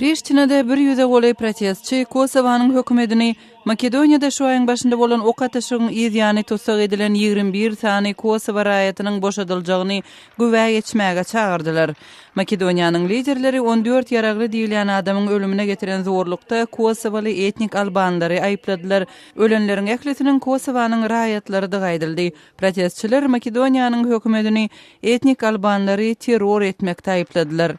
Priştinada bir ýüze golaý protestçi Kosowanyň hökümedini Makedoniýada şu aýyň başynda bolan ok atyşygyň yz ýany tussag edilen 21 sany Kosowa raýatynyň boşadyljagyny güwä geçmäge çagyrdylar. Makedoniýanyň liderleri 14 ýaragly diýilýän adamyň ölümine getiren zorlukda kosowaly etnik albanlary aýypladylar. Ölenleriň ählisiniň Kosowanyň raýatlarydygy aýdyldy. Protestçiler Makedoniýanyň hökümedini etnik albanlary terror etmekde aýypladylar.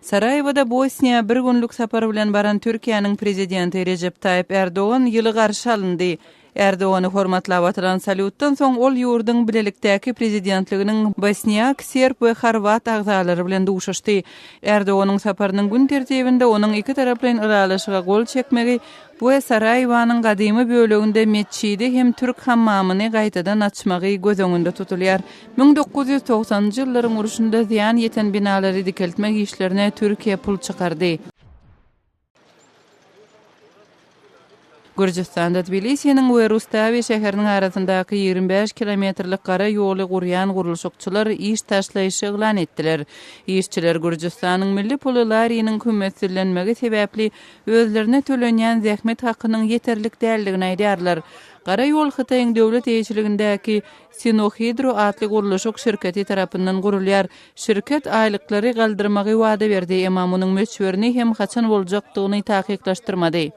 Saraýewoda Bosniýa bir günlük sapar bilen baran Türkiýäniň Prezidenti Rejep Taýyp Ärdogan ýyly garşy alyndy. Ärdogany hormatlap atylan salýutdan soň ol ýurduň bilelikdäki prezidentliginiň bosniak, serb we horwat agzalary bilen duşuşdy. Ärdoganyň saparynyň gün tertibinde onuň ikitaraplaýyn ylalaşyga gol çekmegi we Saraýewanyň gadymy böleginde metjidi hem türk hammamyny gaýtadan açmagy göz öňünde tutulýar. 1990-njy ýyllaryň urşunda zyýan ýeten binalary dikeltmek işlerine Türkiýe pul çykardy. Gürjüstanda Tbilisiniň we Rustawi şäheriniň arasyndaky 25 kilometrlik gara ýoly gurýan gurluşykçylar iş taşlaýyşy yglan etdiler. Işçiler Gürjüstanyň milli puly lariniň hümmetsizlenmegi sebäpli özlerine tölenýän zähmet hakynyň ýeterlik däldigini aýdýarlar. Gara ýol Hytaýyň döwlet eýeçiligindäki Sinohydro atly gurluşyk şirketi tarapyndan gurulýar. Şirket aýlyklary galdyrmagy wada berdi, emma munuň möçberini hem haçan boljakdygyny takyklaşdyrmady.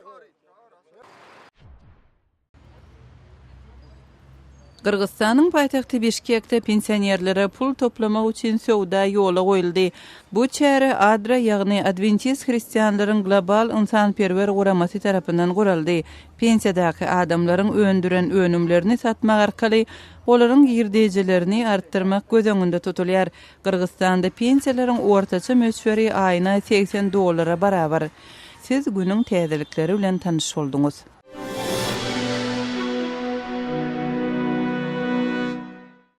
Gyrgyzystanyň paýtagty Bişkekde pensionerlere pul toplamak üçin söwda ýola goýuldy. Bu çäre ADRA, ýagny Adwentist hristianlaryň global ynsanperwer guramasy tarapyndan guraldy. Pensiýadaky adamlaryň öndüren önümlerini satmak arkaly olaryň girdejilerini artdyrmak göz öňünde tutulýar. Gyrgyzystanda pensiýalaryň ortaça möçberi aýyna 80 dollara barabar. Siz günüň täzelikleri bilen tanyş bolduňyz.